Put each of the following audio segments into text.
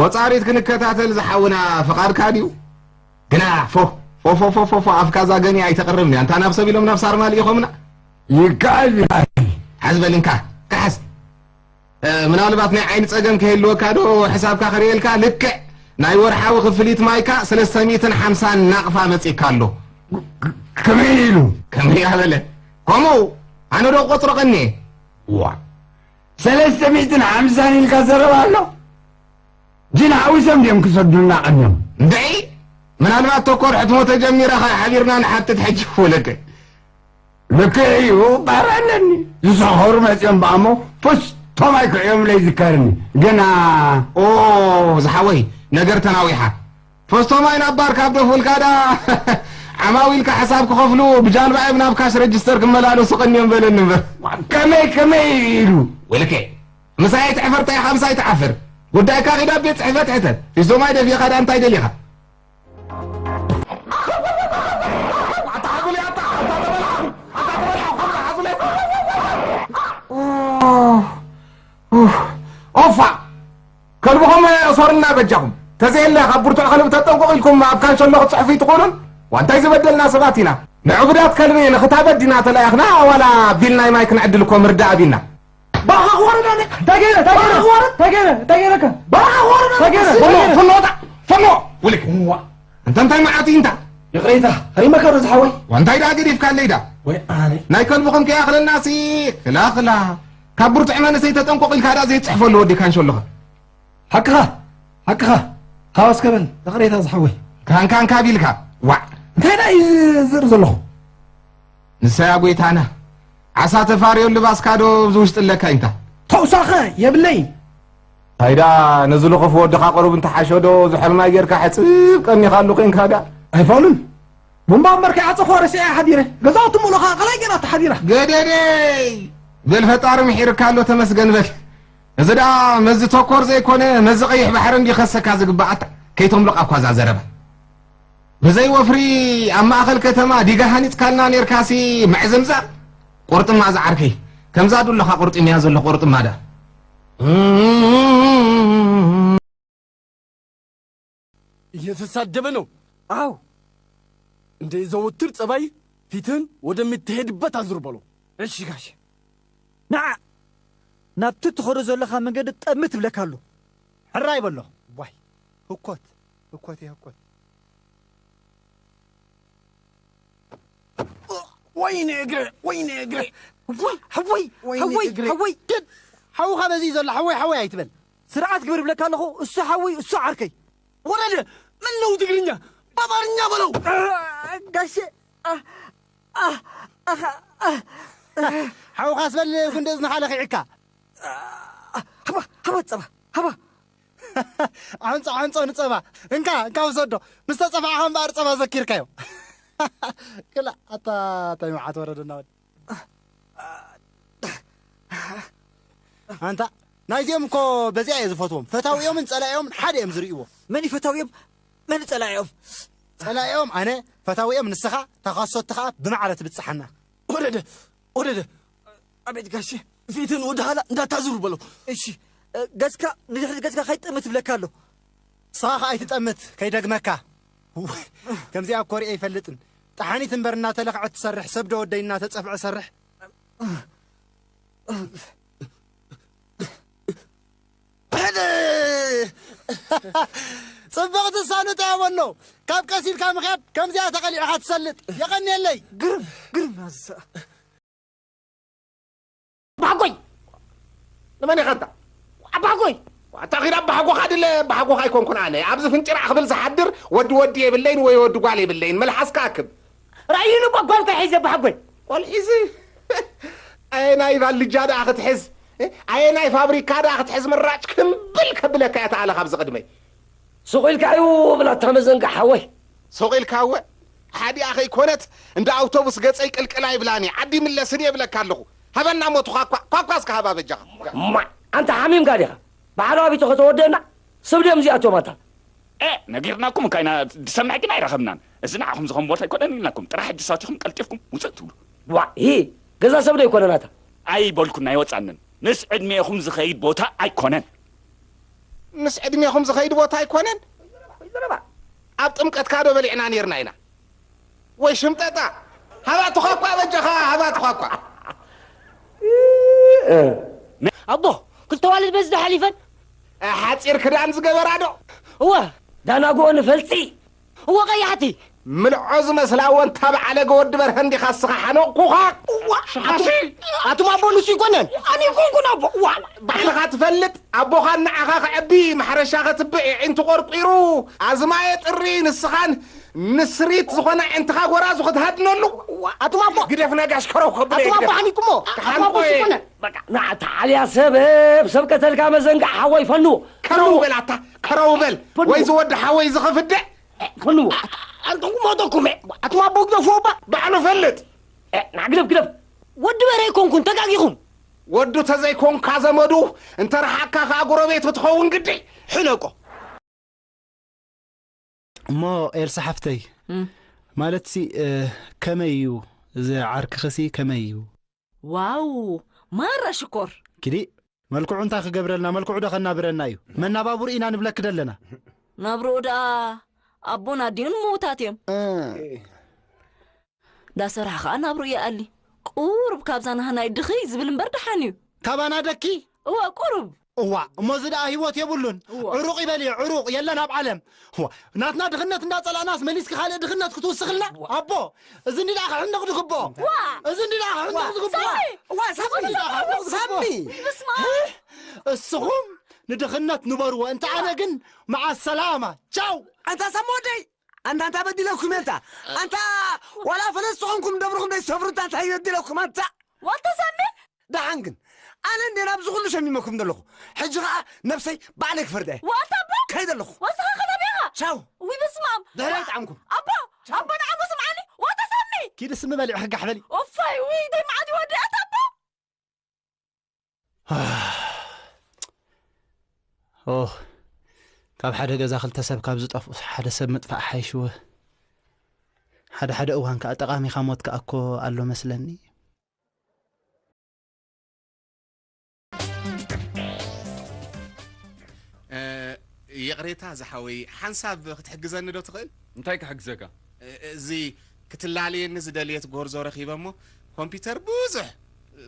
ቆጻሪት ክንከታተል ዝሓውና ፍቓድካ ድዩ? ግና ፎ፣ ፎ፣ ፎ፣ ፎ፣ ፎ፣ ፎ፣ ኣፍካ ዛገኒ ኣይተቕርብን እያ። እንታ ናብ ሰብ ኢሎም ናብ ሳርማ ልኢኾምና? ይከኣል፣ ይከኣል። ሓዝ በል እንካ፣ ክሓዝ። እ፣ ምናልባት ናይ ዓይኒ ጸገም ክህልወካ ዶ ሕሳብካ ክርእየልካ? ልክዕ ናይ ወርሓዊ ክፍሊት ማይካ ሰለስተ ሚእትን ሓምሳን ናቕፋ መጺእካ ኣሎ። ከመይ ኢሉ? ከመይ ኣበለ? ከምኡ ኣነ ዶ ቆጽሮ ቀንየ? ዋ፣ ሰለስተ ሚእትን ሓምሳን ኢልካ ዘረባ ኣሎ? ጅን ሓዊሶም ድዮም ክሰዱልና ቀንዮም? እንድዒ፣ ምናልባት ተኮር ሕትሞ ተጀሚራ ኸ ሓቢርና ንሓትት ሕጂ ክብለከ። ልክዕ እዩ፣ ባር ኣለኒ። ዝሰኸሩ መጺኦም ብኣሞ ፖስቶ ማይ ክዕዮም ለይዝከርኒ። ግና ኦ፣ ዝሓወይ፣ ነገር ተናዊሓ። ፖስቶ ማይ ናብ ባር ካብ ደፉልካ ዳ ዓማዊልካ ሕሳብ ክኸፍሉ ብጃንባ እዮም ናብ ካሽ ረጅስተር ክመላለሱ ቀንዮም በለኒ እምበር። ከመይ፣ ከመይ ኢሉ? ወልከ፣ ምሳይ ትዕፈር፣ እንታይ ኢኻ ምሳይ ትዓፍር? ጉዳይካ ኺድ ኣብ ቤት ጽሕፈት ሕተት። ፊስቶ ማይ ደፊኻ ዳ እንታይ ደሊኻ? ኦፋ! ከልብኹም እሰሩና በጃኹም። ተዘየለ ካብ ብርቱዕ ከልቢ ተጠንቀቑ ኢልኩም ኣብ ካንሸሎ ክትጽሕፉ ይትኽእሉን? ዋንታይ ዝበደልና ሰባት ኢና? ንዕቡዳት ከልቢ ንኽታበት ዲና ተላኢኽና? ዋላ ቢል ናይ ማይ ክንዕድል እኮ ምርዳእ ኣቢልና። ባኻ ክወረዳ ነ- እንታይ ገይረ? እንታይ ገይረ? ባኻ ክወረድ? እንታይ ገይረ? እንታይ ገይረካ? ባኻ ክወረዳ እንታይ ገይረ? እንታይ ፈኖ፣ ገይረ? ፈኖ ወጣ፣ ፈኖ ውልክ። እዋ። እንተ እንታይ መዓት እዩ እንታ? ይቕሬታ፣ ሃሪመካ ዶ ዝሓወይ? ዋንታይ ደኣ ገዲፍካለይ ዳ? ወይ ኣነ። ናይ ከልብኹም ከይኣኽለና ሲ፣ ክላ፣ ክላ። ካብ ብርቱዕ መንእሰይ ተጠንቆቕ ኢልካ ደኣ ዘይትጽሕፈሉ ወዲ ካንሾ ኣለኻ። ሓቅኻ፣ ሓቅኻ። ሃዋስ ከበል፣ ይቕሬታ ዝሓወይ። ካንካ፣ ካንካ ቢልካ። ዋዕ። እንታይ ደኣ እዩ ዝርኢ ዘለኹ? ንሳያ ጐይታና፣ ዓሳ ተፋርዮ ልባስካ ዶ ኣብዚ ውሽጢ ኣለካ ኢንታ? ተውሳኸ የብለይ። ታይዳ ነዚ ልኹፍ ወድኻ ቅሩብ እንተሓሾ ዶ ዝሕል ማይ ጌርካ ሕጽብ ቀኒኻሉ ኬንካ ዳ? ኣይፋሉን። ቡምባ እምበር ከይዓጸኹ ረሲዐ ሓዲረ። ገዛውቲ ሙሉኻ ቃላይ ጌራ ተሓዲራ። ገደደይ! በል ፈጣሪ ምሒርካ ኣሎ ተመስገን በል። እዚ ደኣ መዚ ተኮር ዘይኮነ መዚ ቀይሕ ባሕሪ እንዲ ከሰካ ዝግባኣታ። ከይተምልቕ ኣኳ እዛ ዘረባ። ብዘይ ወፍሪ ኣብ ማእኸል ከተማ ዲጋ ሃኒጽካልና ኔርካሲ ምዕዝምዛም። ቁርጥማ ዝዓርከይ፣ ከምዛ ዱለኻ ቁርጥምያ ዘሎ ቁርጥማ ደኣ። እየተሳደበ ነው። አዎ። እንደ ዘወትር ጸባይ ፊትህን ወደምትሄድበት አዙር በለው። እሺ ጋሼ። ንዓ ናብቲ ትኸዶ ዘለኻ መንገዲ ጠምት ይብለካ ኣሎ። ሕራይ በሎ። ዋይ፣ ህኮት፣ ህኮት፣ ህኮት። ወይኔ እግረ፣ ወይኔ እግረ። ወይ፣ ወይ፣ ወይኔ ወይ፣ እግረ። ወይ። ግን ሓውኻ በዚ ዘሎ ሓወይ፣ ሓወይ ኣይትበል። ስርዓት ግበር ይብለካ ኣለኹ። እሱ ሓወይ፣ እሱ ዓርከይ። ወረደ። ምን ነው ትግርኛ? በአማርኛ በለው። አ፣ ጋሼ፣ አ፣ አ፣ አ፣ አ። ሓውኻስ በል ጉንዲ እዝንኻ ለኺዕካ። ሃባ፣ ሃባ ጸባ፣ ሃባ። ዓንጾ፣ ዓንጾ ንጸባ። እንካ፣ እንካ ውሰዶ። ምስ ተጸፋዕኻ እምበኣር ጸባ ዘኪርካዮ። ክላ፣ ኣታ፣ እንታይ መዓት ወረደና ወዲ። ኣንታ፣ ናይዚኦም እኮ በዚኣ እየ ዝፈትዎም። ፈታዊኦምን ጸላኢኦምን ሓደ እዮም ዝርእይዎ። መን እዩ ፈታዊኦም? መን ጸላኢኦም? ጸላኢኦም ኣነ፣ ፈታዊኦም ንስኻ፣ ተኻሶት ኸኣ ብማዕረ ትብጽሓና። ወረደ፣ ወረደ። ኣቤት ጋሼ፣ ፊትን ወደ ኋላ እንዳታዙር በለው። እሺ፣ እ፣ ገጽካ፣ ንድሕሪት ገጽካ ከይትጠምት ይብለካ ኣሎ። ንስኻ ኸኣ ኣይትጠምት፣ ከይደግመካ። ውይ፣ ከምዚኣ እኮ ርእየ ኣይፈልጥን። ጠሓኒት እምበር እናተለኽዐት ትሰርሕ፣ ሰብ ዶ ወደይ እናተጸፍዐ ሰርሕ። ሕደ! ጽብቕቲ ሳኑት እያ በሎ። ካብ ቀስ ኢልካ ምኽያድ ከምዚኣ ተቐሊዕኻ ትሰልጥ። የቐንየለይ። ግርም፣ ግርም ናዝሰ። ኣባሓጎይ! ንመን ኢኻ ኣንታ? ኣባሓጎይ! ኣታ ኺድ ኣባሓጎኻ ድለ፣ ኣባሓጎኻ ኣይኮንኩን ኣነ። ኣብዚ ፍንጭራዕ ክብል ዝሓድር ወዲ ወዲ የብለይን ወይ ወዲ ጓል የብለይን። መልሓስካ ኣክብ። ራእይኑ እኮ ጓል ከይሒዘ ኣባሓጎይ። ጓል ሒዚ? ኣየናይ ቫልጃ ደኣ ክትሕዝ? ኣየናይ ፋብሪካ ደኣ ክትሕዝ? ምራጭ ክምብል ከብለካ እያ ተኣለ ካብዚ ቅድመይ። ሱቕ ኢልካ እዩ ብላታ መዘንጋ ሓወይ። ሱቕ ኢልካ እወ። ሓዲኣ ከይኮነት እንዳ ኣውቶቡስ ገጸይ ቅልቅል ኣይብላን እየ። ዓዲ ይምለስን እየ እብለካ ኣለኹ። ሃበና እሞ ትኳኳ፣ ኳኳ እስከ ሃባ በጃኻ። ማ፣ ኣንታ ሓሚምካ ዲኻ? ብሓለዋ ቢቶ ከተወደና? ስብ ድዮም እዚኣቶም ኣታ? ኤ፣ ነጊርናኩም እካ ኢና፣ ዝሰምዕ ግን ኣይረኸብናን። እዚ ንዓኹም ዝኾን ቦታ ኣይኮነን ኢልናኩም። ጥራሕ ሕጂ ሳቲኹም ቀልጢፍኩም ውፅእ ትብሉ። ዋ፣ ሂ፣ ገዛ ሰብ ዶ ኣይኮነን ኣታ? ኣይበልኩን፣ ኣይወፃንን። ምስ ዕድሜኹም ዝኸይድ ቦታ ኣይኮነን። ምስ ዕድሜኹም ዝኸይድ ቦታ ኣይኮነን። ኣብ ጥምቀትካ ዶ በሊዕና ኔርና ኢና? ወይ ሽምጠጣ? ሃባ ትዃኳ በጃኻ፣ ሃባ ትዃኳ። ኣቦ፣ ክልተ ዋልድ በዚ ዶ ሓሊፈን? ሓጺር ክዳን ዝገበራ ዶ? እወ። ዳናጎ ንፈልጺ። እወ፣ ቀያሕቲ። ምልዖ ዝመስላ እወን፣ ታብ ዓለገ ወዲ በርሀ እንዲኻ እስኻ ሓነቕኩኻ። እዋ፣ ሽኻሲ። ኣቱም ኣቦ ንሱ ይኮነን። ኣነ ይኮንኩን ኣቦ። እዋ። ባዕልኻ ትፈልጥ፣ ኣቦኻን ንዓኻ ክዕቢ፣ ማሕረሻ ከትብዕ፣ የዒንቱ ቆርቂሩ፣ ኣዝማየ ጥሪ፣ ንስኻን ንስሪት ዝኾነ ኣዒንትኻ ጎራዙ ክትሃድነሉ። ኣቱም ኣቦ። ግደፍ ነጋሽ ከረው ከብለ ኣቱም ኣቦ ይግደፍ። ሓኒኩሞ። ኣቱም ኣቦ ክሓንቆ እየ። ይኮነን። በቃ፣ ንዓታ ዓብያ ሰብ፣ ሰብ ቀተልካ መዘንጋዕ ሓወይ ፈንዎ። ከረው በል ኣታ፣ ከረው በል። ፈንዎ። ወይ ዝወዲ ሓወይ ዝኸፍደ። ፈንዎ። ኣንተኩም ሞተኩም። ኣቱም ኣቦ ግደፍዎ እባ። ባዕሉ ፈልጥ። እ፣ ና ግደፍ፣ ግደፍ። ወዲ በረ ኣይኮንኩን፣ ተጋጊኹም። ወዱ ተዘይኮንካ ዘመዱ፣ እንተ ረሓቅካ ከኣ ጎረቤቱ ትኸውን ግዲ። ሕነቆ። እሞ ኤልሳ ሓፍተይ፣ እም። ማለትሲ፣ እ፣ ከመይ እዩ? እዚ ዓርክኽሲ ከመይ እዩ? ዋው፣ ማራ ሽኮር። ኪዲ፣ መልክዑ እንታይ ክገብረልና? መልክዑ ዶ ከናብረና እዩ? መናባብሩ ኢና ንብለኪ ደለና። ናብርኡ ደኣ ኣቦን ኣዲኡን ምዉታት እዮም። እ። ዳሰርሐ ኸኣ ናብርኡ ይኣሊ። ቁሩብ ካብዛ ናህናይ ድኽይ ዝብል እምበር ደሓን እዩ። ካባና ደኪ? እወ፣ ቁሩብ። እዋ፣ እሞ እዚ ደኣ ህይወት የብሉን። እዋ። ዕሩቕ ይበል እዩ፣ ዕሩቕ የለን ኣብ ዓለም። እዋ፣ ናትና ድኽነት እንዳጸላእናስ መሊስኪ ካልእ ድኽነት ክትውስኽልና? እዋ። ኣቦ፣ እዚ እንዲ ደኣ ክሕነቕ ዝግብኦ። እዋ። እዚ እንዲ ደኣ ክሕነቕ እዋ። ዝግብኦ። ሳሚ! እዋ፣ ሳሚ! እዚ እንዲ ደኣ ክሕነቕ ዝግብኦ። ሳሚ! በስመ ኣብ! እስኹም ንድኽነት ንበርዎ፣ እንተ ኣነ ግን መዓ ሰላማ። ቻው! ኣንታ ሳሚ ወደይ! ኣንታ፣ ኣንታ በዲለኩም እየ፣ ኣንታ። ኣንታ፣ ዋላ ፈለስቲ ኾንኩም ደብርኹም ደይሰፍሩ፣ ኣንታ፣ እንታይ በዲለኩም፣ ኣንታ? ዋልታ ሳሚ? ደሓን ግን፣ ኣነ እንዴ ናብዚ ኩሉ ሸሚመኩም ዘለኹ? ሕጂ ኸኣ ነብሰይ ባዕለይ ክፈርዳ እየ። ዋልታ ኣቦ? ከይደ ኣለኹ። ወስኻ ኸለቢኻ? ቻው። ውይ፣ በስመ ኣብ። ድሕረይ ይጥዓምኩም። ኣቦ፣ ቻው። ኣቦ፣ ንዓሞ ስምዓኒ። ዋልታ ሳሚ? ኪዲ ስሚ በሊዕኺ ጋሕ በሊ። ኦፋይ፣ ውይ፣ ደይ መዓት ይወዲ፣ ኣታ ኣቦ። ኦ፣ ካብ ሓደ ገዛ ክልተ ሰብ ካብ ዝጠፍኡ ሓደ ሰብ ምጥፋእ ሓይሽወ። ሓደ ሓደ እዋን ከኣ ጠቓሚኻ ሞት ከኣ እኮ ኣሎ መስለኒ። እ፣ ይቕሬታ ዝሓወይ፣ ሓንሳብ ክትሕግዘኒ ዶ ትኽእል? እንታይ ክሕግዘካ? እ፣ እዚ ክትላለየኒ ዝደልየት ጎርዞ ረኺበ እሞ፣ ኮምፒውተር ብዙሕ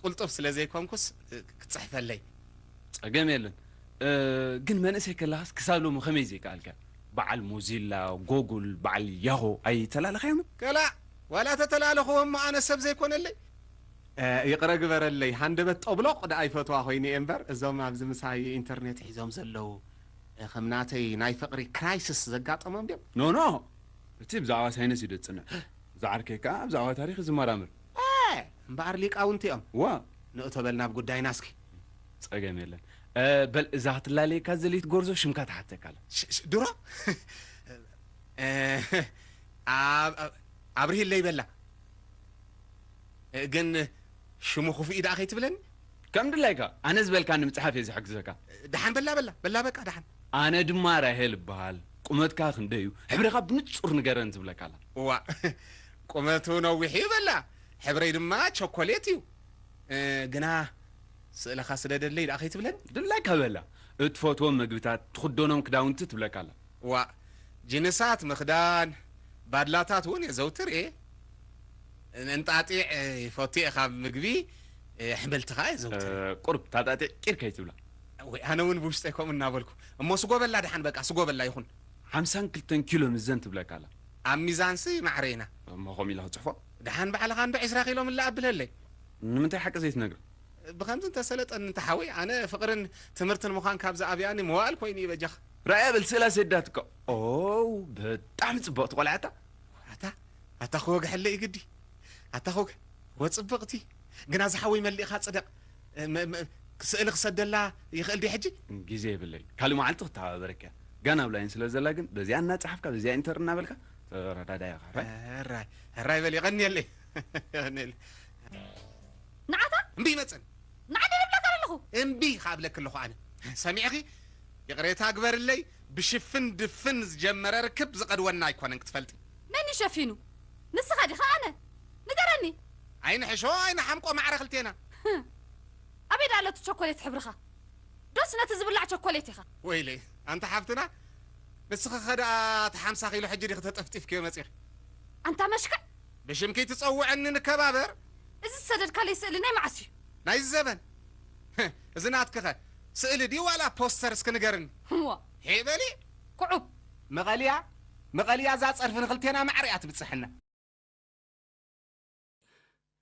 ቁልጡፍ ስለ ዘይኮንኩስ፣ እ፣ ክትጽሕፈለይ። ጸገም የለን። እ፣ ግን መንእሰይ ከለኻስ ክሳብ ሎሚ ከመይ ዘይከኣልካ? በዓል ሞዚላ፣ ጎጉል፣ በዓል ያሆ ኣይተላለኻዮምን? ከላእ፣ ዋላ ተተላለኽዎ እሞ ኣነ ሰብ ዘይኮነለይ። እ፣ ይቕረ ግበረለይ፣ ሃንደበት ጠብሎቕ ደኣ ይፈትዋ ኮይነ እየ እምበር፣ እዞም ኣብዚ ምሳይ ኢንተርኔት ሒዞም ዘለዉ፣ እ፣ ከም ናተይ ናይ ፍቕሪ ክራይስስ ዘጋጠሞም ድዮም? ኖ፣ ኖ። እቲ ብዛዕባ ሳይንስ እዩ ደጽንዕ። ዝዓርከይ ከኣ ብዛዕባ ታሪኽ እዩ ዝመራመር። እ፣ እምበኣር ሊቃውንቲ እዮም። ዋ። ንእቶ በል ናብ ጉዳይና እስኪ። ጸገም የለን። እ፣ በል እዛ ክትላለየካ ዝደለየት ጎርዞ ሽምካ ትሓተካ ኣላ። ሽ-፣ ሽ-፣ ድሮ? እ፣ ኣብ-፣ ኣብ-፣ ኣብርሂለይ በላ። እ፣ ግን ሽሙ ክፉእ እዩ ደኣ ከይትብለኒ? ከም ድላይካ፣ ኣነ ዝበልካኒ ምጽሓፍ እየ ዝሕግዘካ። ደሓን በላ፣ በላ፣ በላ፣ በቃ ደሓን። ኣነ ድማ ራሄል እበሃል። ቁመትካ ክንደይ እዩ? ሕብርኻ ብንጹር ንገረኒ ትብለካ ኣላ። እዋእ፣ ቁመቱ ነዊሕ እዩ በላ። ሕብረይ ድማ ቸኮሌት እዩ። እ፣ ግና ስእልኻ ስደደለይ ደኣ ከይትብለኒ? ድላይካ በላ። እትፈትዎም መግብታት፣ ትኽደኖም ክዳውንቲ ትብለካ ኣላ። ዋእ፣ ጅንሳት ምኽዳን፣ ባድላታት እውን የዘውትር እየ። እንጣጢዕ፣ እ፣ ይፈቱ እየ ካብ ምግቢ፣ እ፣ ኣሕምልቲ ኸኣ የዘውትር እየ። እ፣ ቁሩብ ታጣጢዕ ቂር ከይትብላ። ወይ፣ ኣነ እውን ብውሽጠይ ከምኡ እናበልኩ። እሞ ስጎ በላ ደሓን፣ በቃ፣ ስጎ በላ ይኹን። ሓምሳን ክልተን ኪሎ ምዘን ትብለካ ኣላ። ኣብ ሚዛንሲ ማዕረ ኢና። እሞ ከምኡ ኢላ ክትጽሕፎ? ደሓን ባዕልኻ እንዶ ዒስራ ኪሎ ምልእ ኣብለለይ። ንምንታይ ሓቂ ዘይትነግር? ብኸምዚ እንተሰለጠኒ እንተ ሓወይ፣ ኣነ ፍቕርን ትምህርትን ምዃን ካብ ዝኣብያኒ መዋእል ኮይኑ እዩ በጃኻ። ራእያ በል ስእላ ሰዳትካ። ኦ፣ ብጣዕሚ ጽብቕቲ ቆልዓ እታ። ኣታ፣ ኣታ ክወግሐለይ ግዲ። ኣታ ክወግ-፣ ወጽብቕቲ። ግና ዝሓወይ መሊእኻ ጽደቕ። መ-፣ መ-፣ ስእሊ ክሰደላ ይኽእል ድዩ ሕጂ? ግዜ የብለይ። ካልእ መዓልቲ ክተሓባበረካ እያ። ጋና ኣብ ላይን ስለ ዘላ ግን፣ በዚኣ እናጸሓፍካ፣ በዚኣ ኢንተር እናበልካ፣ ተረዳዳያ ኢኻ። ሕራይ? ሕራይ፣ ሕራይ በል፣ የቐንየለይ። የቐንየለይ። ንዓታ? እምቢ ይመጽን። ንዓዲ ንብለካ ኣለኹ። እምቢ ካብ ብለኪ ኣለኹ ኣነ። ሰሚዕኺ? ይቕሬታ ግበርለይ፣ ብሽፍን ድፍን ዝጀመረ ርክብ ዝቐድወና ኣይኮነን ክትፈልጢ። መን እዩ ሸፊኑ? ንስኻ ዲኻ ኣነ? ንገረኒ። ኣይንሕሾ ኣይንሓምቆ ማዕረ ክልቴና። ኣበይ ደኣ ኣሎ እቲ ቸኮሌት ሕብርኻ? ዶስ ነቲ ዝብላዕ ቸኮሌት ኢኻ። ወይለይ ኣንታ ሓፍትና፣ ንስኺ ኸ ደኣ እቲ ሓምሳ ኪሎ ሕጂ ዲኺ ተጠፍጢፍክዮ መጺኺ? ኣንታ መሽክዕ፣ ብሽምኪ ትጸውዐኒ ንከባበር። እዚ ዝሰደድካለይ ስእሊ ናይ መዓስ እዩ? ናይዚ ዘበን። እዚ ናትኪኸ ስእሊ ድዩ ዋላ ፖስተር እስኪ ንገርኒ። እዋ። ሄበሊ። ኩዑብ። መቐልያ፣ መቐልያ እዛ ጸርፊ ንኽልቴና ማዕረ እያ ትብጽሐና።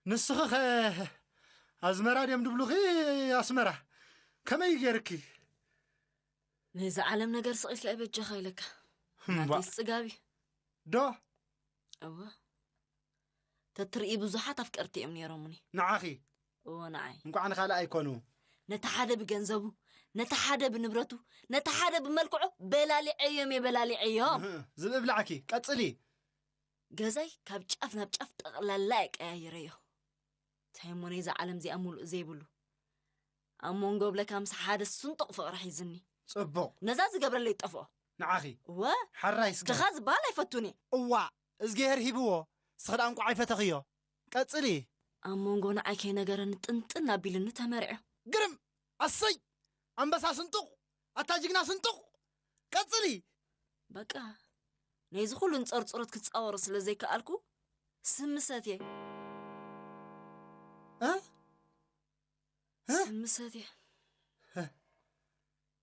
ንስኺ ኸ ኣዝመራ ድዮም ድብሉኺ ኣስመራ? ከመይ ገይርኪ? ነዚ ዓለም ነገር ስቕ ኢልካ በጃኻ ኢለካ። እምባ። ናተይስ ጽጋብ እዩ። ዶ? እወ። ተትርኢ ብዙሓት ኣፍቀርቲ እዮም ነይሮምኒ። ንዓኺ? እወ፣ ንዓይ። እንኳዕ ንኻልእ ኣይኮኑ። ነቲ ሓደ ብገንዘቡ፣ ነቲ ሓደ ብንብረቱ፣ ነቲ ሓደ ብመልክዑ በላሊዐዮም እየ፣ በላሊዐዮም። እህ፣ ዝብእብላዕኪ፣ ቀጽሊ። ገዛይ ካብ ጫፍ ናብ ጫፍ ጠቕላላ እየ ቀያይረዮ። እንታይ እሞ ነዛ ዓለም እዚኣ ሙሉእ ዘይብሉ። ኣብ መንጎ ብለካ ምስ ሓደ ስንጡቕ ፍቕሪ ሒዝኒ። ጽቡቕ። ነዛ ዝገብረለይ ጠፍኦ። ንዓኺ? እወ። ሓራይ እስከ? ድኻ ዝበሃል ኣይፈቱን እየ። እዋ፣ እዝግሄር ሂብዎ። እስኺ ደኣ እንቋዕ ኣይፈተኽዮ። ቀጽሊ። ኣብ መንጎ ንዓይ ከይነገረኒ ጥንጥን ኣቢሉኒ ተመርዕዮ። ግርም! ኣሰይ! ኣንበሳ ስንጡቕ! ኣታ ጅግና ስንጡቕ! ቀጽሊ! በቃ፣ ነዚ ኩሉ ንጸርጽሮት ክጻወሮ ስለ ዘይከኣልኩ፣ ስሚ ሰትየ። እ? እ? ስሚ ሰትየ።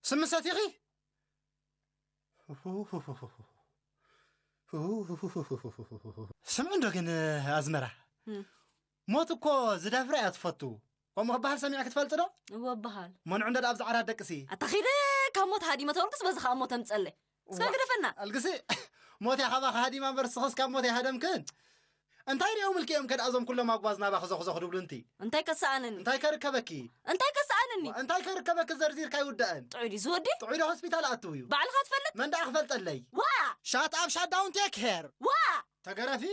ስሚ ሰቲኺ? ስምዒ እንዶ ግን ኣዝመራ፣ እም። ሞት እኮ ዝደፍራ እያ ትፈቱ። ከምኡ ክበሃል ሰሚዕኪ ትፈልጢ ዶ? እወ፣ እበሃል። መንዑ እንዶ ደኣ ብዛዕራ ደቅሲ። ኣታ ኺደ ካብ ሞት ሃዲመ ተበልኩስ በዚ ኸኣ ሞት ኣምጸለይ። እስከ እዋ፣ ግደፈና። ኣልግሲ፣ ሞት እያ ካባኺ ሃዲማ እምበር ንስኽስ ካብ ሞት ኣይሃደምክን። እንታይ ሪኦም ኢልኪ እዮም ከድኣ እዞም ኩሎም ኣጉባዝ ናባኺ ዞኽዞኽ ድብሉ እንቲ? እንታይ ከሰኣነኒ? እንታይ ከርከበኪ? እንታይ ከሰኣነኒ? እንታይ ከርከበኪ ዘርዚርካ ኣይውዳእን። ጥዑይ ድዩ ዝወዲ? ጥዑይ ዶ ሆስፒታል ኣትው እዩ? ባዕልኻ ትፈልጥ? መን ደኣ ክፈልጠለይ? ዋ! ሻት ኣብ ሻት ዳውን ቴክ ሄር። ዋ! ተገረፊ?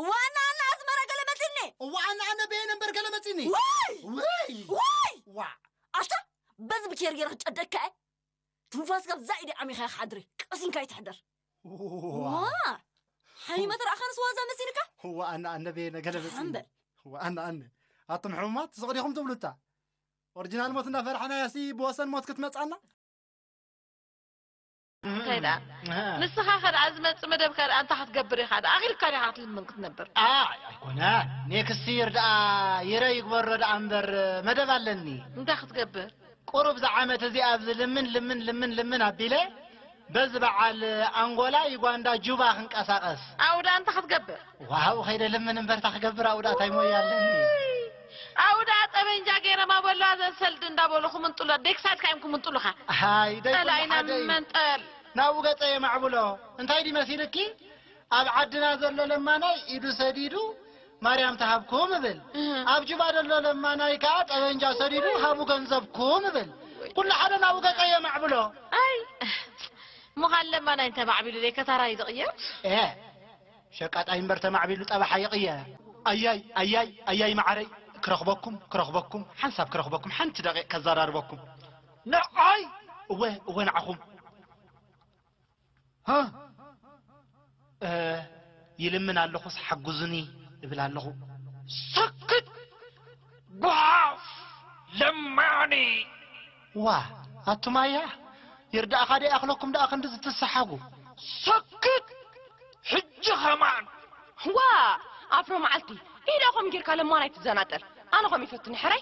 እዋ፣ ኣና፣ ኣና፣ ኣዝመራ ገለ መጺኒ። እዋ፣ ኣና፣ ኣነ በየነ እምበር ገለ መጺኒ። ውይ! ውይ! ውይ! ዋ! ኣታ፣ በዚ ብኬር ገይረ ክጨደካ እየ። ትንፋስካ ብዛ ኢደ ዓሚኻ ክሓድሪ፣ ቀሲንካ ይትሕደር። ዋ! ዋ! ሓሚመ ተረኣኻንስ ዋዛ መሲልካ? እዋ፣ ኣነ፣ ኣነ በየነ ገለ መጺኒ። ሓምበል። እዋ፣ ኣነ፣ ኣነ። ኣቱም ሕሙማት፣ ስቕ ዲኹም ትብሉታ? ኦሪጂናል ሞት እንዳፈራሕናያሲ ብወሰን ሞት ክትመጻና? እንታይ ደኣ? ኣሃ። ንስኻ ከ ደኣ ዝመጽእ መደብካ ደኣ እንታይ ክትገብር ኢኻ ደኣ? ኣኺልካ ዲኻ ክትልምን ክትነብር? ኣይ፣ ኣይኮነን። ኔክስት ይር ደኣ ይረ ይግበሮ ደኣ እምበር መደብ ኣለኒ። እንታይ ክትገብር? ቁሩብ ዝዓመት እዚኣ ኣብዚ ልምን፣ ልምን፣ ልምን፣ ልምን ኣቢለ በዚ በዓል ኣንጎላ፣ ዩጋንዳ፣ ጁባ ክንቀሳቐስ። ኣብኡ ደኣ እንታይ ክትገብር? ዋው፣ ከይደ ልምን እምበር እንታይ ክገብር ኣብኡ ደኣ እንታይ ሞያ ኣለኒ? ውይ! ኣብኡ ደኣ ጠበንጃ ገይሮም ኣብ ኣለዋ ዘን ሰልዲ እንዳበሉ ክምንጥሎ፣ ዴክሳድካ እዮም ክምንጥሉኻ። ሃይ፣ ደይ ኩሉ ጠላይና ሓደ እዩ። መንጠል። ናብኡ ገጸ የማዕብሎ። እንታይ ድዩ መሲልኪ? ኣብ ዓድና ዘሎ ለማናይ ኢዱ ሰዲዱ ማርያም ትሃብኩም እብል። እህ። ኣብ ጁባ ዘሎ ለማናይ ከኣ ጠበንጃ ሰዲዱ ሃቡ ገንዘብኩም እብል። ኩሉ ሓደ ናብኡ ገጸ የማዕብሎ። ኣይ፣ ምዃን ለማናይ እንተ ማዕቢሉ ደይ ከተራይ ዝቕየር? ኤ፣ ሸቃጣይ እምበር ተማዕቢሉ ጠባሓ ይቕየር። ኣያይ፣ ኣያይ፣ ኣያይ መዓረይ፣ ክረኽበኩም፣ ክረኽበኩም፣ ሓንሳብ ክረኽበኩም፣ ሓንቲ ደቂቕ ከዘራርበኩም። ንዓይ? እወ፣ እወ፣ ንዓኹም። ሃ? እ፣ ይልምን ኣለኹስ ሓግዙኒ እብል ኣለኹ። ሰክት! ጓፍ! ለማኒ! ዋ፣ ኣቱም ኣያ፣ ይርዳእኻ ደይ ኣኽለኩም ደኣ ክንድዚ ትሰሓጉ? ሰክት! ሕጂ ኸማን! ዋ፣ ኣፍሮ መዓልቲ፣ ኢዳ ኸም ጌርካ ለማናይ ትዘናጠል። ኣነ ኸም ይፈትኒ ሕራይ፣